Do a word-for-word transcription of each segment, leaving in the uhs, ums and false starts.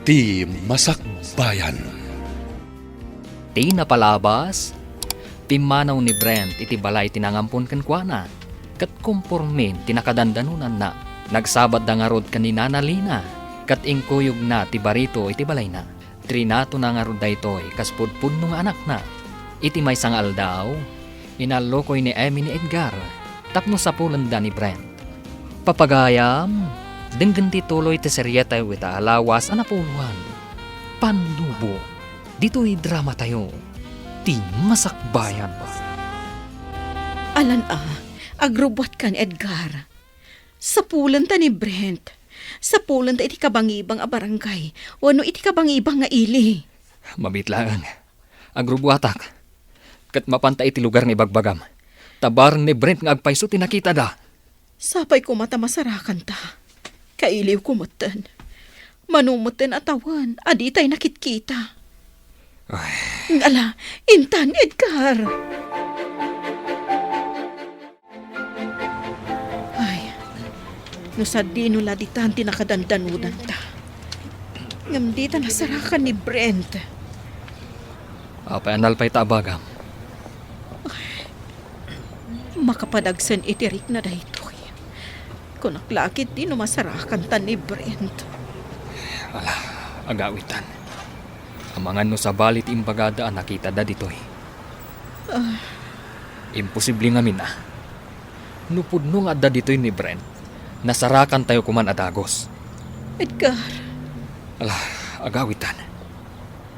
Ti Masakbayan. Ti napalabas, pimmanaw ni Brent iti balay ti nangampon kenkuana, ket komporme ti nakadandanonanna. Nagsabatda ngarud ken ni Nana Lina, ket inkuyogna ti barito iti balayna. Trinatona ngarud daytoy kas pudpudno nga anakna. Iti maysa nga aldaw, inallukoy ni Emmy ni Edgar tapno sapulenda ni Brent. Papagayam, denggen ti tuloy ti serietayo ita a lawas a napuloan. Pannubo, ditoy dramatayo, Ti Masakbayan. Alan a, agrubbuatkan, Edgar. Sapulenta ni Brent. Sapulenta iti kabangibang a barangay wenno iti kabangibang nga ili. Mabiit laeng. Agrubbuatak. Ket mapanta iti lugar nga ibagbagam. Ta bareng ni Brent nga agpayso ti nakitada. Sapay koma ta masarakanta. Kailiwko metten. Mano metten a tawen a ditay nakitkita. Ay. Ala, intan, Edgar. Ay, no sadino la ditan ti nakadandanonanta. Ngem dita nasarakan ni Brent. Apay a nalpay ta abagam? Ay, makapadagsen iti rikna daytoy. Kunak la ketdi no masarakantan ni Brent. Ala, agawitan. Amangan no sabali ti imbagada a nakitada ditoy. Ah. Imposible ngamin a. No pudno nga adda ditoy ni Brent, nasarakantayo koman a dagus. Edgar. Ala, agawitan.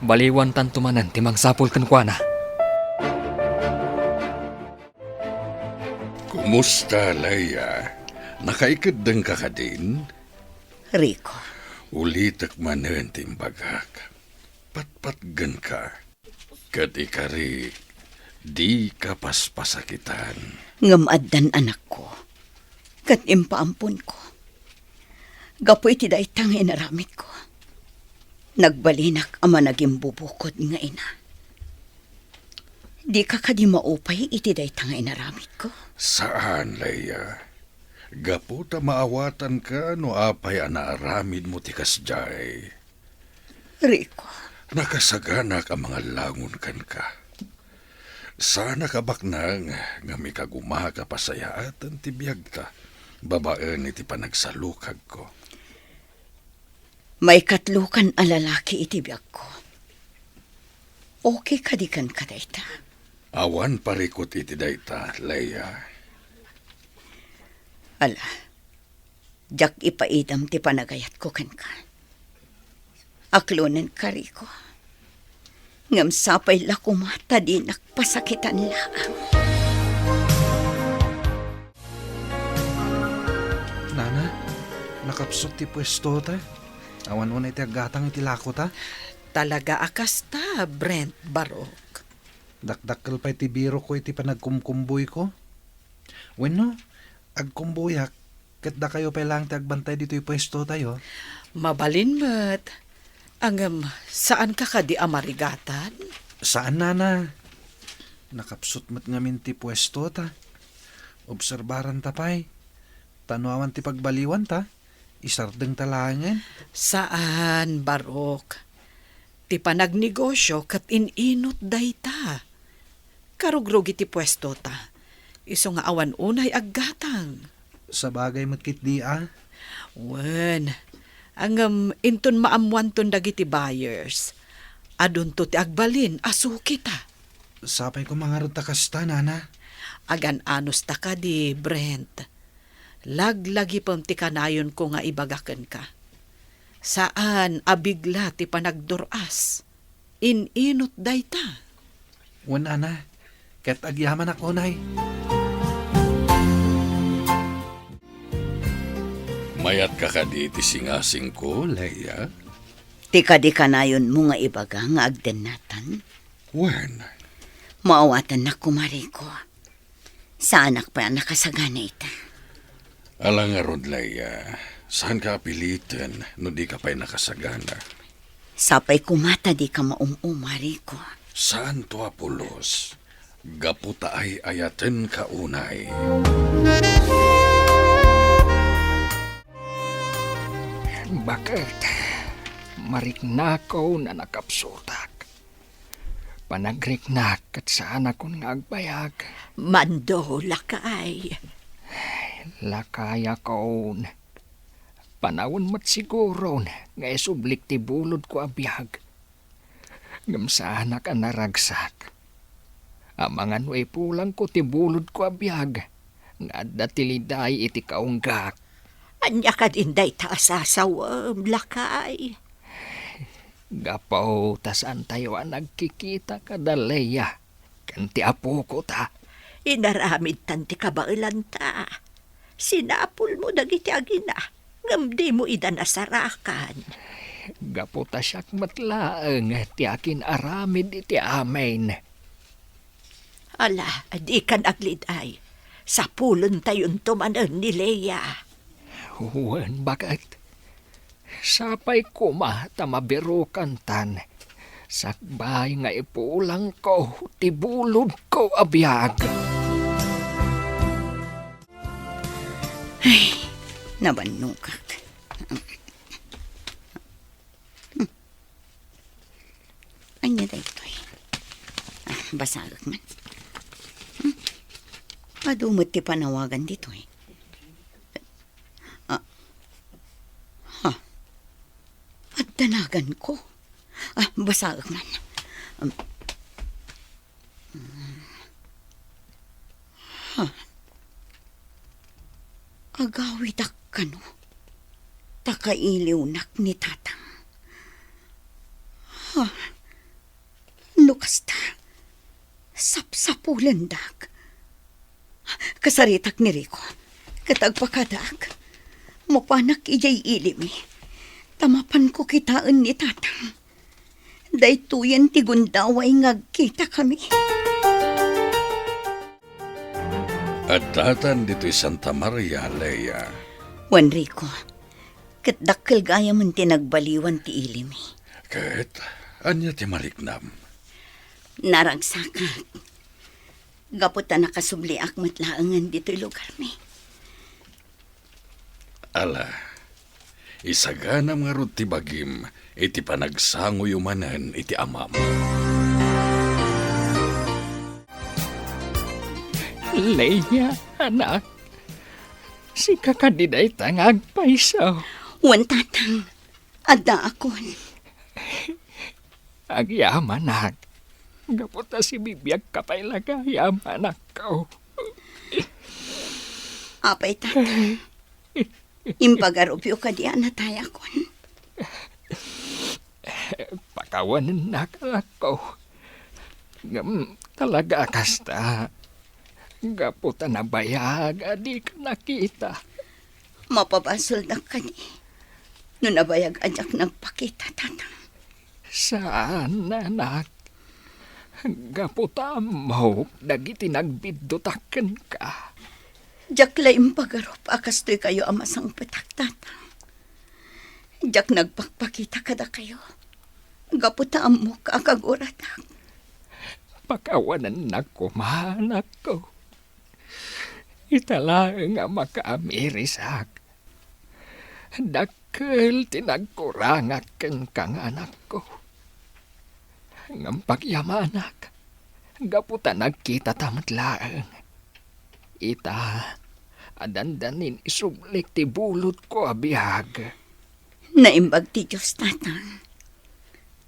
Baliwantanto manen ti mangsapul kenkuana. Kumusta, Leia? Nakaikeddengka kadin? Rico. Ulitek manen ti imbagak. Patpatgenka. Ket ikari, dika paspasakitan. Ngem addan anakko, ket impaamponko. Gapu iti dayta nga inaramidko, nagbalinak a managimbubukod nga ina. Dika kadi maupay iti dayta nga inaramidko? Saan, Leia. Gapu ta maawatanka no apay a naaramidmo ti kasdiay. Rico. Nakasaganak a mangallangon kenka. Saanak a baknang nga mikagumaka pasayaaten ti biagta babaen iti panagsalukagko. Maikatlokan a lalaki iti biagko. Okay kadi kenka dayta? Awan parikut iti dayta, Leia. Ala, diak ipaidam ti panagayatko kenka. Aklonenka, Rico. Ngem sapay la koma ta dinak pasakitan laeng. Nana, nakapsut ti puestota. Awan unay ti aggatang iti lakota. Talaga a kasta, Brent, Barok. Dakdakkel pay ti birokko iti panagkumkumboyko. Wenno, agkumboyak, ket dakayo pay laeng ti agbantay ditoy puestotayo. Mabalin met. Ngem, saanka kadi a marigatan? Saan, Nana. Nakapsut met ngamin ti puestota. Obserbaranta pay. Ta no awan ti pagbaliwanta, isardengta laengen. Saan, Barok. Ti panagnegosio ket in-inut dayta. Karugrugi ti puestota. Isu nga awan unay aggatang. Sabagay met ketdi a. Wen, ngem inton maammoanton dagiti buyers, adunto ti agbalin a sukita. Sapay koma ngarud ta kasta, Nana. Agan-anusta kadi, Brent. Laglagipem ti kanayonko nga ibaga kenka. Saan a bigla ti panagdur-as. In-inut dayta. Wen, Nana, ket agyamanak unay. Mayatka kadi ti singasingko, Leia? Ti kadi kanayonmo nga ibaga nga agdennatan? Wen. Maawatannak koma, Rico. Saanak pay a nakasagana ita. Ala ngarud, Leia, saanka a piliten no dika pay nakasagana. Sapay koma ta dika maum-uma, Rico. Saanto a pulos. Gapu ta ay-ayatenka unay. Baket. mariknakon a nakapsutak. Panagriknak ket saanakon nga agbayag. Mando, lakay. Lakayakon. Panawen met siguron nga isublik ti bulodko a biag. Ngem saanak a naragsak. Amangan no ipulangko ti bulodko a biag nga adda ti liday iti kaunggak. Ania kadin dayta a sasawem, lakay? Gapu ta saantayo a nagkikita kada Leia ken ti apoko ta. Inaramidtan ti kabaelanta. Sinapulmo dagiti agina, ngem dimo ida nasarakan. Gapu ta siak met laeng ti akin-aramid iti amin. Ala, dikan agliday. Sapulentayonto manen ni Leia. Wen, baket. Sapay koma ta mabirukantan. Sakbay nga ipulangko ti bulodko a biag. Ay, nabannogak. Ania daytoy? Ah, basaek man. Hmm? Adu met ti panawagan ditoy. Ah. Ha. Adda naganko. Ah, basaek man. Um, Ha? Agawidak kano? Ta kailiwnak ni Tatang. Ha? No kasta, sapsapulendak. Kasaritak ni Rico, ket agpakadaak. Mapanak idiay ilimi, ta mapanko kitaen ni Tatang. Daytoyen ti gundaway nga agkitakami. Addatan ditoy Santa Maria, Leia. Wen, Rico, ket dakkel gayamen ti nagbaliwan ti ilimi. Ket ania ti mariknam? Naragsakak. Gapu ta nakasubliak met laengen ditoy lugarmi. Ala, isaganam ngarud ti bagim iti panagsangoyo manen iti amam. Leia, anak, sika kadi dayta nga agpayso? Wen, Tatang, addaakon. Agyamanak, gapu ta sibibiagka pay la gayam, anakko. Apay, Tatang, impagarupyo kadi a natayakon? Pakawanennak, anakko. Ngem talaga a kasta, gapu ta nabayag a dika nakita. Mapabasoldak kadi no nabayag a diak nagpakita, Tatang? Saan, anak. Gapu ta ammok dagiti nagbiddutak kenka. Diak la impagarup a kastoy kayo a masangpetak, Tatang. Diak nagpakpakita kadakayo gapu ta ammok a kaguratak. Pakawanennak koma, anakko. Ita laeng a makaamirisak. Dakkel ti nagkurangak kenka nga anakko. Ngem pagyamanak, gapu ta nagkitata met laeng. Ita, a dandanin isublik ti bulodko a biag. Naimbag ti Dios, Tatang.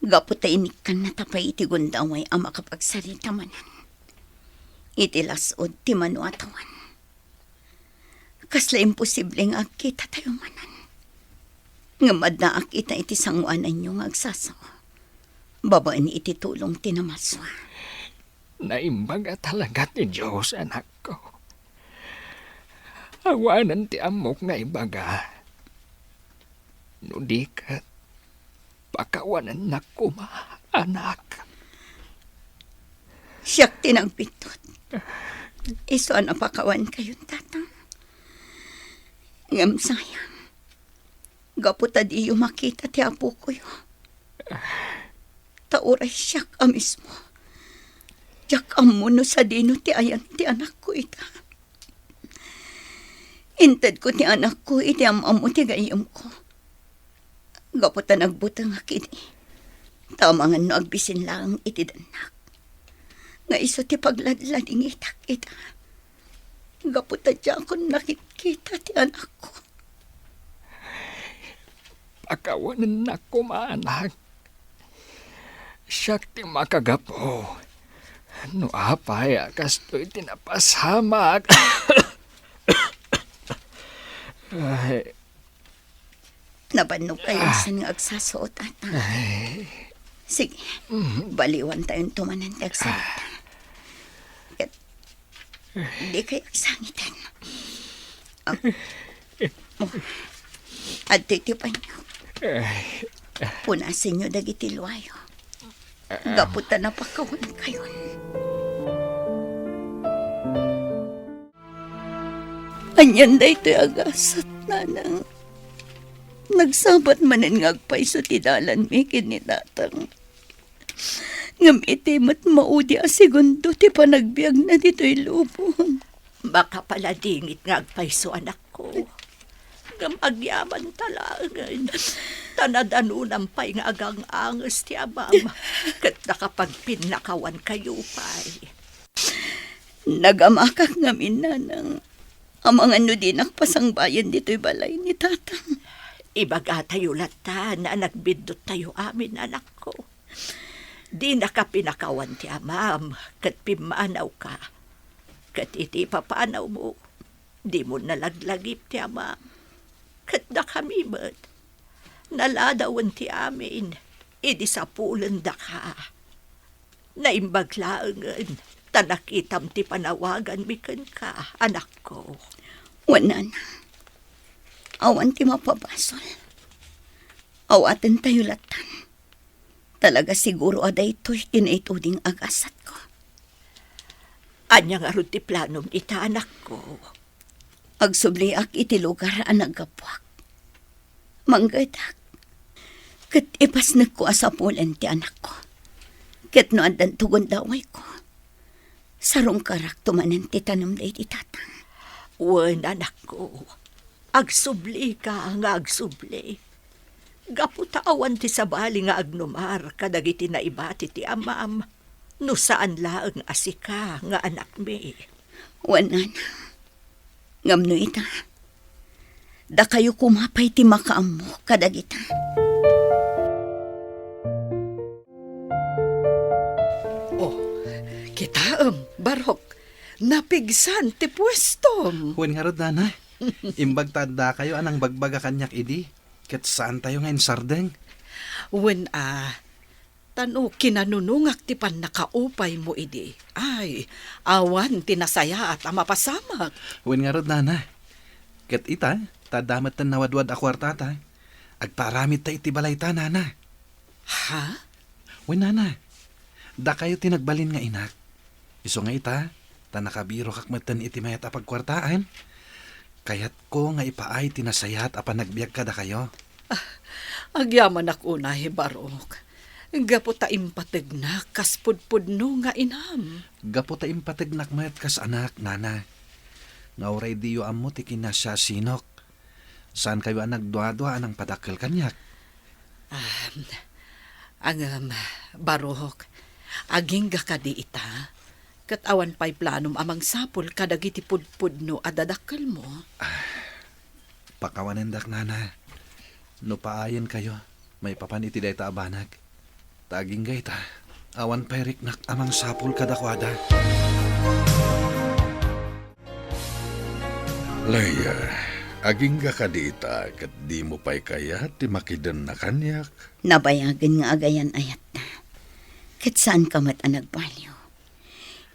Gapu ta inikkannata pay iti gundaway a makapagsarita manen iti las-ud ti mano a tawen. Kasla imposible nga agkitatayo manen. Ngem addaak ita iti sangoananyo nga agsasao babaen iti tulong ti namaswa. Naimbag a talaga ti Dios, anakko. Awanen ti ammok nga ibaga. No di ket, pakawanennak koma, anak. Siak ti nagbiddut. Isu a napakawankayon, Tatang. Ngem sayang, gapu ta diyo makita ti apokoyo. Ta uray siak a mismo, diak ammo no sadino ti ayan ti anakko ita. Intedko ti anakko iti am-ammo ti gayyemko. Gapu ta nagbutengak idi, ta amangan no agbisin laeng iti dannak, nga isu ti pagladladingitak ita. Gapu ta diakon nakitkita ti anakko. Pakawanennak koma, anak. Siak ti makagapu. No apay a kastoy ti napasamak. Ay. Nabannog kayo insan nga agsasuot, Tatang. Ay. Sige, baliwan tayon to manen ti agsarita. Ket di kayo agsangiten. Ah, oh. Adtoy ti panyo. Ay. Punasenyo dagiti luayo. Gapu ta napakawankayon. Anian daytoy a gasat, nanang? Nagsabat manen nga agpayso ti dalanmi ken ni Tatang. Ngem iti met maudi a segundo ti panagbiagna ditoy lubong. Makapaladingit nga agpayso, anakko. Ngem agyamanta laengen, ta nadanonam pay nga agang-anges ti amam, ket nakapagbinakawankayo pay. Nagamakak ngamin, nanang, amangan no dinak pasangbayen ditoy balay ni Tatang. Ibagatayo latta a nagbiddottayo amin, anakko. Dinaka pinakawan ti amam, ket pimmanawka. Ket iti papanawmo, dimo nalaglagip ti amam. Ket dakami met, naladawen ti amin idi sapulendaka. Naimbag laengen ta nakitam ti panawaganmi kenka, anakko. Wen, nana, awan ti mapabasol. Awatentayo lattan. Talaga siguro a daytoy ti naituding a gasatko. Ania ngarud ti planom ita, anakko? Agsubliak iti lugar a naggapuak. Manggedak. Ket ipasnekko a sapulen ti anakko. Ket no addanto gundawayko, sarungkarakto manen ti tanem daydi Tatang. Wen, anakko. Agsublika nga agsubli. Gapu ta awan ti sabali nga agnumar kadagiti naibati ti amam, no saan laeng a sika nga anakmi. Wen, nana. Ngem no ita, dakayo koma pay ti makaammo kadagita. Oh, kitaem, Barok, napigsan ti puestom. Wen ngarud, nana. Imbag ta addakayo a nangbagbaga kaniak idi, ket saantayo nga insardeng. Wen a, ta no kinanunongak ti pannakaupaymo idi, ay, awan ti nasayaat a mapasamak. Wen ngarud, nana. Ket ita, ta adda metten nawadwad a kuartata, agpaaramidta iti balayta, nana. Ha? Wen, nana, dakayo ti nagbalin nga inak. Isu nga ita, ta nakabirokak metten iti mayat a pagkuartaan. Kayatko nga ipaay ti nasayaat a panagbiag kadakayo. Ah, agyamanak unay, Barok. Gapu ta impategnak kas pudpudno nga inam. Gapu ta impategnak met kas anak, nana. Nga uray diyo ammo ti kinasiasinok, saankayo a nagduadua a nangpadakkel kaniak. Ah, ngem, Barok, agingga kadi ita? Ket awan pay planom a mangsapul kadagiti pudpudno a dadakkelmo? Ah, pakawanendak, nana. No paayenkayo, maipapan iti dayta a banag. Ta agingga ita, awan pay riknak a mangsapul kadakuada. Leia, agingga kadi ita ket dimo pay kayat ti makidenna kaniak? Nabayagen nga agayan-ayatta. Ket saanka met a nagbaliw.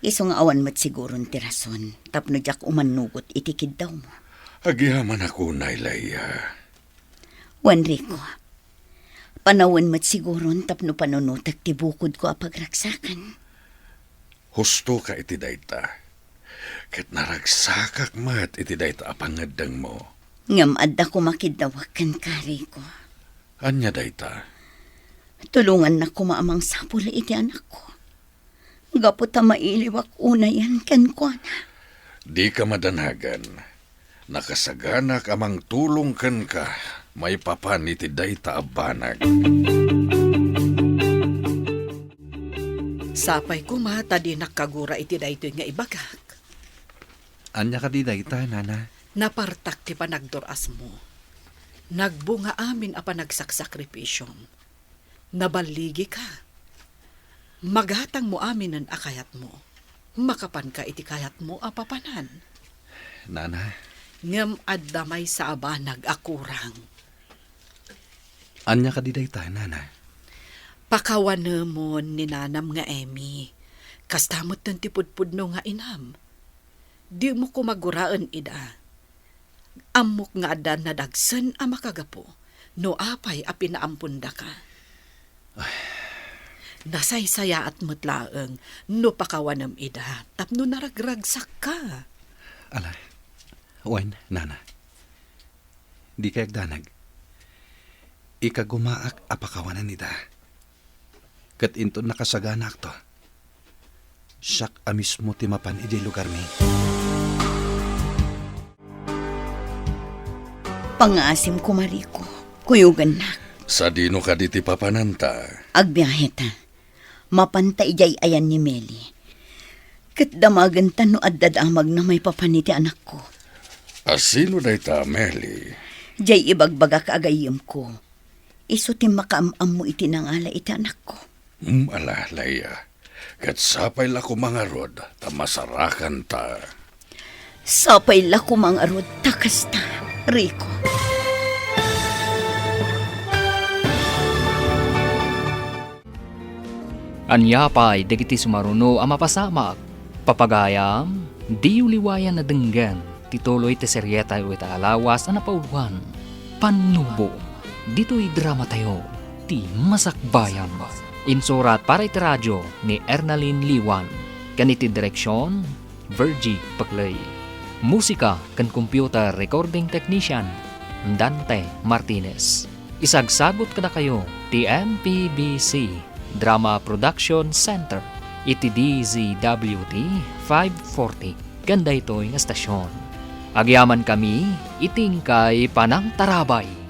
Isu nga awan met siguron ti rason tapno diak umannugot iti kiddawmo. Agyamanak unay, Leia. Wen, Rico, panawen met siguron tapno panunotek ti bukodko a pagragsakan. Hustoka iti dayta. Ket naragsakak met iti dayta a pangeddengmo. Ngem adda koma kiddawak kenka, Rico. Ania dayta? Tulongannak koma a mangsapul iti anakko. Gapu ta mailiwak unayen kenkuana. Dika madanagan. Nakasaganak a mangtulong kenka. maipapan iti dayta a banag. Sapay koma ta dinak kagura iti daytoy nga ibagak. Ania kadi dayta, Nana? Napartak ti panagdur-asmo. Nagbunga amin a panagsaksakripisyom. Naballigika. Magatangmo aminen a kayatmo. Makapanka iti kayatmo a papanan. Nana. Ngem adda maysa a banag a kurang. Ania kadi dayta, Nana? Pakawanemon ni nanam nga Emmy. Kasta metten ti pudpudno nga inam. Dimo koma guraen ida. Ammok nga adda nadagsen a makagapu no apay a pinaampondaka. Ay. Nasaysayaat met laeng no pakawanem ida tapno naragragsakka. Ala, wen, Nana. Dikay agdanag. Ikagumaak a pakawanen ida. Ket inton nakasaganaakto, siak a mismo ti mapan idiay lugarmi. Pangngaasim koma, Rico, kuyogannak. Sadino kadi ti papananta? Agbiahe ta. Mapanta idiay ayan ni Meli. Ket damagenta no adda damagna maipapan iti anakko. A sino dayta, Meli? Diay ibagbagak a gayyemko. Isu ti makaam-ammo iti nangala iti anakko. Hmm, ala, Leia. Ket sapay la koma ngarud ta masarakanta. Sapay la koma ngarud ta kasta, Rico. Ania pay dagiti sumaruno a mapasamak? Papagayam, diyo liwayan a denggen ti tuloy ti serietayo iti a lawas a napauloan, Pannubo. Ditoy dramatayo, ti Masakbayan. Insurat para iti radio ni Ernalyn Liwan, ken iti direksion, Virgie Paclay. Musika ken computer recording technician, Dante Martinez. Isagsagut kadakayo ti M P B C Drama Production Center iti D Z W T five forty ken daytoy nga estasion. Agyamankami iti inkay panangtarabay.